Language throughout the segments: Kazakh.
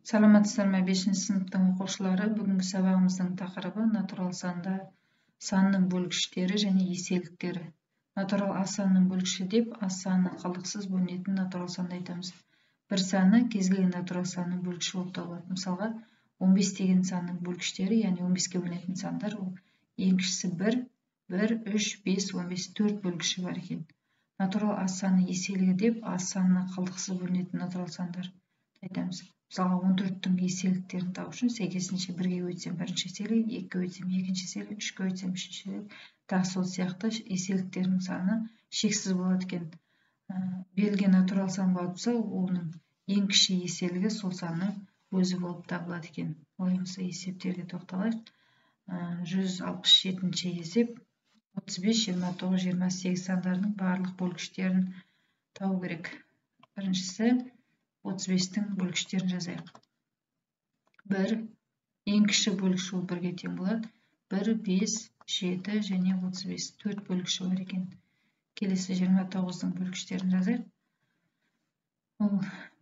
Саламатсыздар ма, 5-ші сыныптың оқушылары! Бүгінгі сабағымыздың тақырыбы натурал санда санның бөлгіштері және еселіктері. Натурал а санының бөлгіші деп а саны қалдықсыз бөлінетін натурал санды айтамыз. Бір саны кез келген натурал санның бөлгіші болып табылады. Мысалға, 15 деген санның бөлгіштері, яғни 15-ке бөлінетін сандар, ол ең кішісі 1, 1, 3, 5, 15, 4 бөлгіші бар екен. Натурал а саны еселігі деп а санына қалдықсыз бөлінетін натурал сандар айтамыз. Мысалға, 14-тің еселіктерін табу үшін сәйкесінше 1-ге өтсем бірінші еселік, 2-ге өтсем екінші еселік, 3-ге өтсем үшінші еселік, тағы сол сияқты еселіктердің саны шексіз болады екен. Берілген натурал сан болса, оның ең кіші еселігі сол санның өзі болып табылады екен. Олай болса, есептерге тоқталайық. 167-ші есеп. 35, 29, 28 сандарының барлық бөлгіштерін табу керек. Біріншісі 35-тің бөлгіштерін жазайық. 1, ең кіші бөлгіш ол 1-ге тең болады. 1, 5, 7 және 35. 4 бөлгіші бар екен. Келесі 29-дың бөлгіштерін жазайық. Ол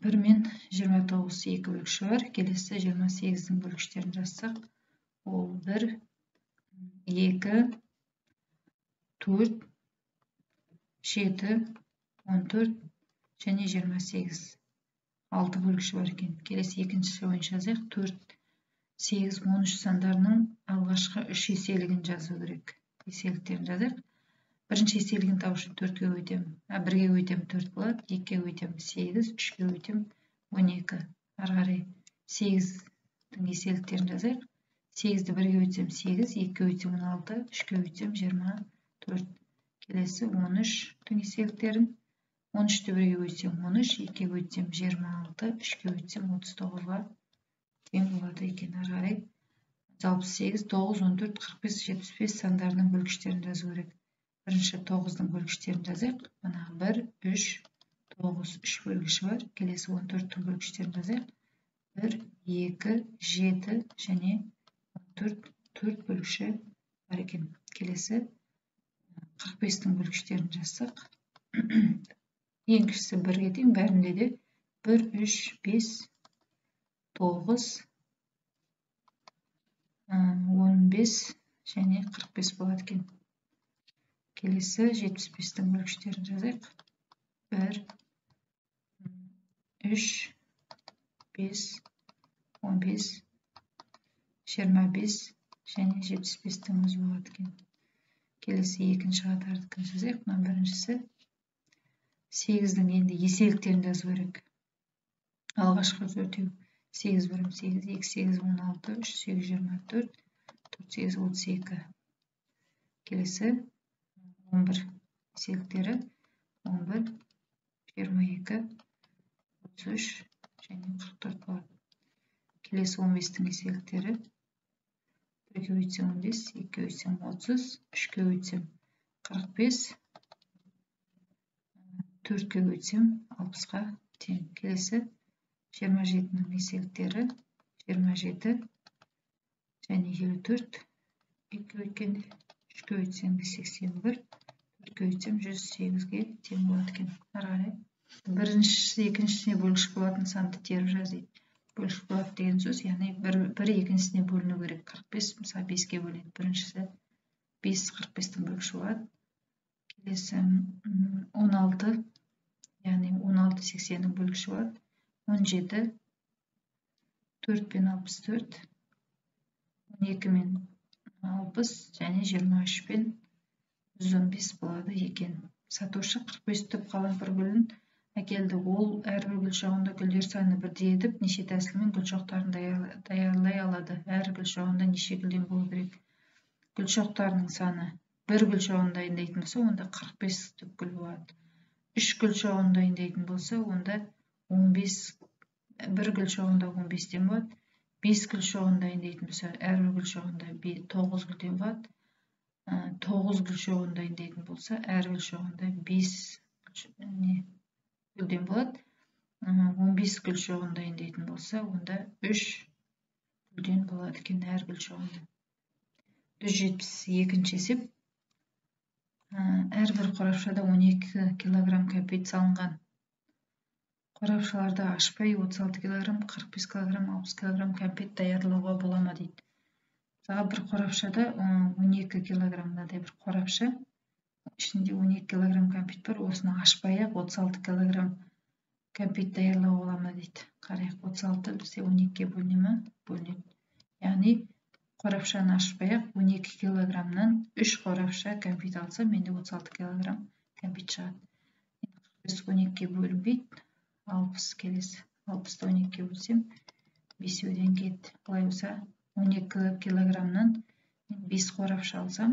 1 мен 29 2 бөлгіші бар. Келесі 28-дің бөлгіштерін жазсақ, ол 1, 2, 4, 7, 14 және 28. 6 бөлгіші бар екен. Келесі екіншісі бойынша жазайық. 4, 8, 13 сандарының алғашқы 3 еселігін жазу керек. Еселіктерін жазайық. Бірінші еселігін табу үшін 4-ге өтем. 1-ге өтем 4 болады, 2-ге өтем 8, 3-ге өтем 12. Ары қарай 8-дің еселіктерін жазайық. 8-ді 1-ге өтсем 8, 2-ге өтсем 16, 3-ге өтсем 24. Келесі 13-тің еселіктерін. 13-ті 1-ге өтсем 13, 2-ге өтсем 26, 3-ге өтсем 39-ға тең болады екен. Ары қарай 68, 9, 14, 45, 75 сандарының бөлгіштерін жазу керек. Бірінші 9-дың бөлгіштерін жазайық. Мына 1, 3, 9, 3 бөлгіші бар. Келесі 14-тің бөлгіштерін жазайық. 1, 2, 7 және 14, 4 бөлгіші бар екен. Келесі 45-тің бөлгіштерін жазсақ, ең кішісі 1-ге тең, бәрінде де 1, 3, 5, 9, 15 және 45 болады екен. Келесі 75-тің бөлгіштерін жазайық. 1, 3, 5, 15, 25 және 75-тің өзі болады екен. Келесі екінші қатардікін жазайық. Мына біріншісі 8-дің енді еселіктерін жазу керек. Алғашқы төртеу 8 1 8, 2 8 16, 3 8 24, 4 8 32. Келесі 11 еселіктері 11, 22, 33 және 44 болады. Келесі 15-тің еселіктері 1-ге өтсем 15, 2-ге өтсем 30, 3-ге өтсем 45, 4-ге өтсем 60-қа тең. Келесі 27-нің еселіктері 27 және 54, 2-ге өткенде 3-ге өтсем 81, 4-ге өтсем 108-ге тең болады екен. Ары қарай біріншісі екіншісіне бөлгіш болатын санды теріп жаз дейді. Бөлгіш болады деген сөз, яғни бір екіншісіне бөліну керек. 45 мысалы 5-ге бөлінеді. Біріншісі 5 45-тің бөлгіші болады. Келесі 16, яғни 16 80-нің бөлгіші болады. 17, 4 пен 64, 12 мен 60 және 23 пен 115 болады екен. Сатушы 45 түп қалампыр гүлін әкелді. Ол әрбір гүл шоғында гүлдер саны бірдей етіп, неше тәсілмен гүл шоқтарын даярлай алады. Әр гүл шоғында неше гүлден болу керек? Гүл шоқтарының саны бір гүл шоғын дайындайтын болса, онда 45 түп гүл болады. 3 гүл шоғын дайындайтын болса, онда 15, бір гүл шоғында 15-тен болады. 5 гүл шоғын дайындайтын болса, әрбір гүл шоғында 9 гүлден болады. 9 гүл шоғын дайындайтын болса, әр гүл шоғында 5 гүлден болады. 15 гүл шоғын дайындайтын болса, онда 3 гүлден болады екен әр гүл шоғында. 172-ші есеп. Әрбір қорапшада 12 килограмм кәмпит салынған. Қорапшаларды ашпай 36 килограмм, 45 килограмм, 60 килограмм кәмпит даярлауға бола ма дейді. Мысалға, бір қорапшада 12 килограмм, мынадай бір қорапша, ішінде 12 килограмм кәмпит бар, осыны ашпай-ақ 36 килограмм кәмпит даярлауға бола ма дейді. Қарайық, 36 бізде 12-ге бөліне ма? Бөлінеді. Яғни қорапшаны ашпай-ақ 12 килограммнан 3 қорапша кәмпит алсам, менде 36 килограмм кәмпит шығады. Енді 45 12-ге бөлінбейді, 60 келесі. 60-ты 12-ге бөлсем, 5-еуден кетті. Олай болса, 12 килограммнан 5 қорапша алсам,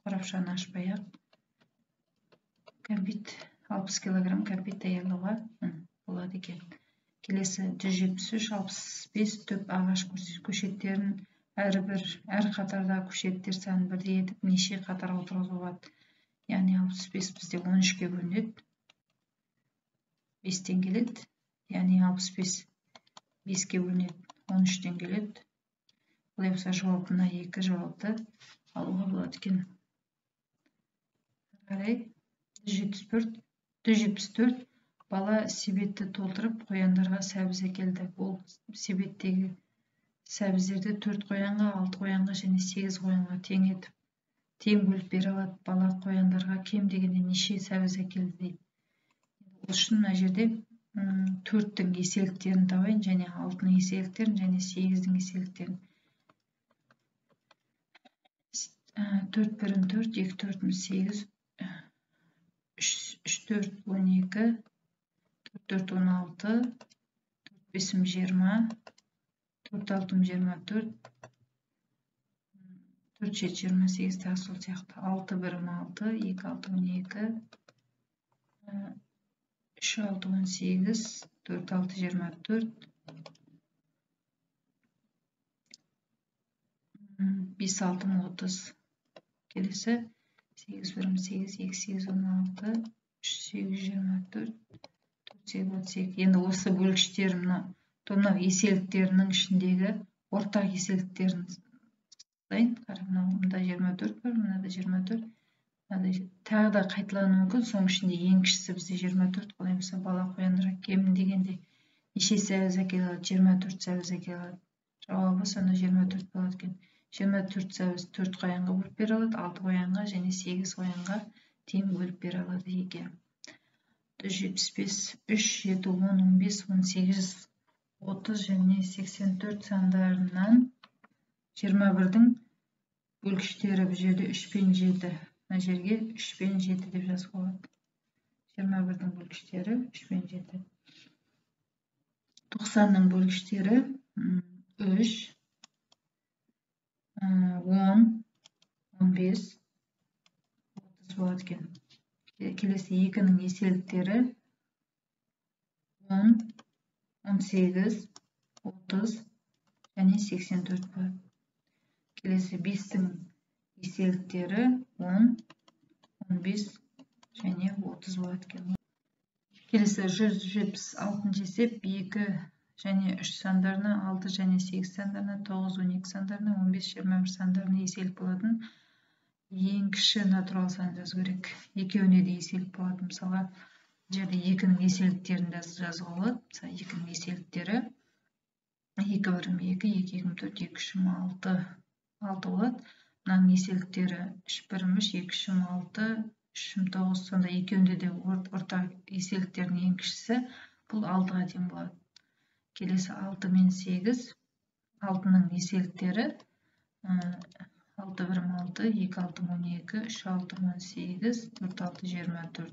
қорапшаны ашпай-ақ кәмпит 60 килограмм кәмпит даярлауға болады екен. Келесі 173, 65 түп ағаш көшеттерін әр қатардағы көшеттер санын бірдей етіп неше қатарға отырғызуға болады? Яғни 65 бізде 13-ке бөлінеді, 5-тен келеді. Яғни 65 5-ке бөлінеді, 13-тен келеді. Олай болса, жауап мына екі жауапты алуға болады екен. Қарай, 174 бала себетті толтырып қояндарға сәбіз әкелді. Ол себеттегі сәбіздерді 4 қоянға, 6 қоянға және 8 қоянға тең етіп, тең бөліп бере алады. Бала қояндарға кем дегенде неше сәбіз әкелді дейді. Ол үшін мына жерде 4-тің еселіктерін табайын және 6-ның еселіктерін және 8-дің еселіктерін. 4 бірім 4, 2 төртім 8, 3 4 12, 4 4 16, 4 бесім 20, 4 алтым 24, 4 7 28, тағы сол сияқты. 6 бірім 6, 2 6 12, 3 6 18, 4 6 24, 5 6 30. Келесі 8 бірім 8, 2 8 16, 3 8 24, 4 8 32. Енді осы бөлгіштер мынау еселіктерінің ішіндегі ортақ еселіктерін сызайын. Қара, мында 24 бар, мынада 24. Тағы да қайталануы мүмкін. Соның ішінде ең кішісі бізде 24. Олай болса, бала қояндарға кем дегенде неше сәбіз әкеле алады? 24 сәбіз әкеле алады. Жауабы сонда 24 болады екен. 24 сәбіз 4 қоянға бөліп бере алады, 6 қоянға және 8 қоянға тең бөліп бере алады екен. 175, 3, 7, 10, 15, 18, 30 және 84 сандарынан 21-дің бөлгіштері бұл жерде 3 пен 7. Мына жерге 3 пен 7 деп жазуға болады. 21-дің бөлгіштері 3 пен 7. 90-ның бөлгіштері 3, 10, 15, 30 болады екен. Келесі 2-нің еселіктері 10, 18, 30 және 84 болады. Келесі 5-тің еселіктері 10, 15 және 30 болады екен. Келесі 176 есеп 2 және 3 сандарына, 6 және 8 сандарына, 9, 12 сандарына, 15, 21 сандарына еселік болатын ең кіші натурал санын жазу керек. Екеуіне де еселік болатын. Мысалға, бұл жерде 2-нің еселіктерін жазуға болады. Мысалы, 2-нің еселіктері 2 бірім 2, 2 2 4, 2 3 6, 6 болады. Мынаның еселіктері 3 бірім 3, 2 3 6, 3 9. Сонда екеуінде де ортақ еселіктердің ең кішісі бұл 6-ға тең болады. Келесі 6 мен 8, 6-ның еселіктері 6 бірім 6, 2 6 12, 3 6 18, 4 6 24.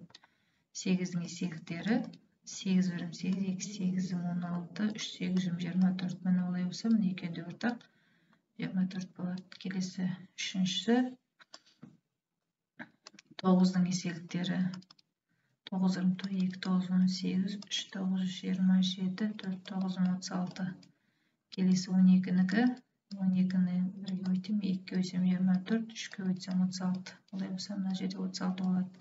8-дің еселіктері 8 бірім 8, 2 8 16, 3 8 24. Міне олай болса, міне екеуінде ортақ 24 болады. Келесі үшіншісі 9-ның еселіктері 9 бірім 2 9 18, 3 9 27, 4 9 36. Келесі 12-нікі, 12-ні бірге өтем, 2-ге өтсем 24, 3-ге өтсем 36. Олай болса, мына жерде 36 болады.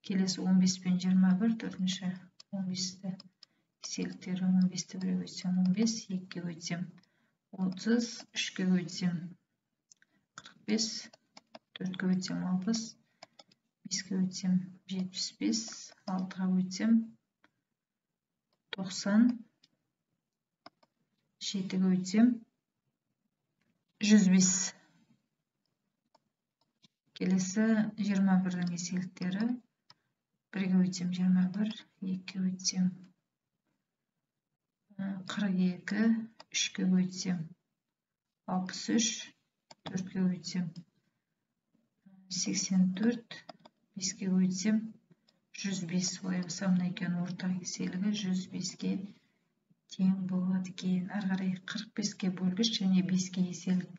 Келесі 15 пен 21, төртінші 15-ті еселіктері 15-ті бірге өтсем 15, 2-ге өтсем 30, 3-ге өтсем 45, 4-ге өтсем 60, 5-ге өтсем 75, 6-ға өтсем 90, 7-ге көбейтсем 105. Келесі 21-дің еселіктері. 1-ге көбейтсем 21, 2-ге көбейтсем 42, 3-ге көбейтсем 63, 4-ге көбейтсем 84, 5-ге көбейтсем 105. Олай болса, мына екеуінің ортақ еселігі 105-ке тең болады екен. Ары қарай 45-ке бөлгіш және 5-ке еселік,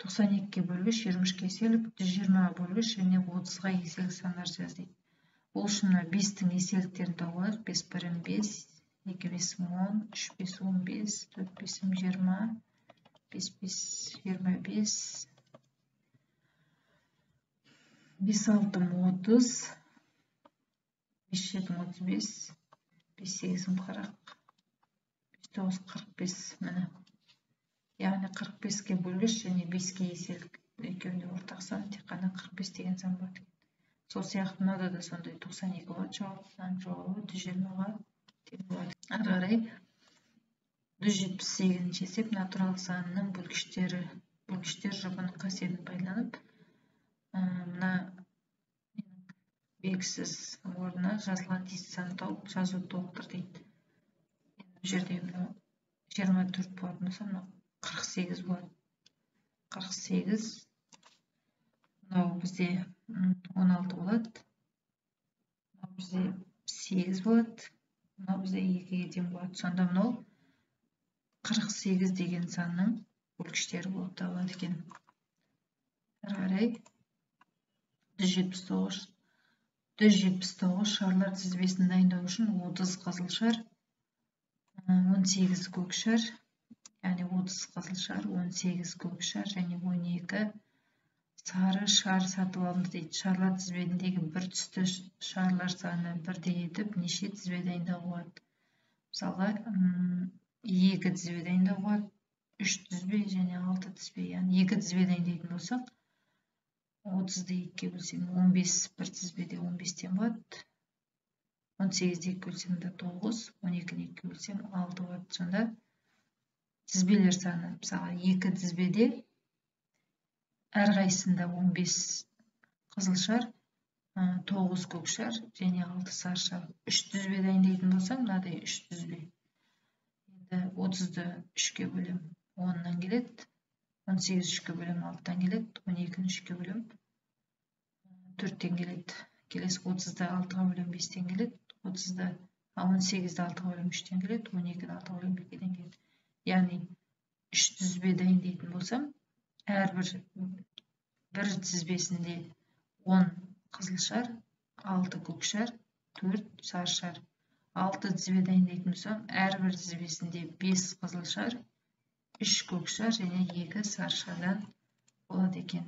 92-ке бөлгіш, 23-ке еселік, 120-ға бөлгіш және 30-ға еселік сандар жаз дейді. Ол үшін мына 5-тің еселіктерін тауып алайық. 5 бірім 5, 2 бесім 10, 3 5 15, 4 бесім 20, 5 5 25, 5 алтым 30, 5 жетім 35, 5 сегізім 40, 5 тоғыз 45. Міне, яғни 45-ке бөлгіш және 5-ке еселік, екеуінде ортақ сан тек қана 45 деген сан болады екен. Сол сияқты мынада да сондай 92 болады жауап, мынаның жауабы 120-ға тең болады. Ары қарай 178-ші есеп. Натурал санының бөлгіштері, бөлгіштер жұбының қасиетін пайдаланып, мына белгісіз орнына жазылған тиісті санды тауып жазуды толықтыр дейді. Бұл жерде мынау 24 болатын болса, мынау 48 болады. 48, мынау бізде 16 болады, мынау бізде 8 болады, мынау бізде 2-ге тең болады. Сонда мынау 48 деген санның бөлгіштері болып табылады екен. Ары қарай 179 шарлар тізбесін дайындау үшін 30 қызыл шар, 18 көк шар, яғни 30 қызыл шар, 18 көк шар және 12 сары шар сатып алынды дейді. Шарлар тізбесіндегі бір түсті шарлар саны бірдей етіп неше тізбе дайындауға болады? Мысалға, 2 тізбе дайындауға болады, 3 тізбе және 6 тізбе. Яғни 2 тізбе дайындайтын болсақ, 30-ды 2-ге бөлсем 15, бір тізбеде 15-тен болады. 18-ді 2-ге бөлсем де 9, 12-ні 2-ге бөлсем 6 болады. Сонда тізбелер саны, мысалға, 2 тізбеде әрқайсысында 15 қызыл шар, 9 көк шар және 6 сары шар. 3 тізбе дайындайтын болсам, мынадай 3 тізбе. Енді 30-ды 3-ке бөлем, 10-нан келеді. 18-ді 3-ке бөлем, 6-тан келеді. 12-ні 3-ке бөлем, 4-тен келеді. Келесі 30-ды 6-ға бөлем, 5-тен келеді. 18-ді 6-ға бөлем, 3-тен келеді. 12-ні 6-ға бөлем, 2-ден келеді. Яғни 3 тізбе дайындайтын болсам, әрбір бір тізбесінде 10 қызыл шар, 6 көк шар, 4 сары шар. 6 тізбе дайындайтын болсам, әрбір тізбесінде 5 қызыл шар, 3 көк шар және 2 сары шардан болады екен.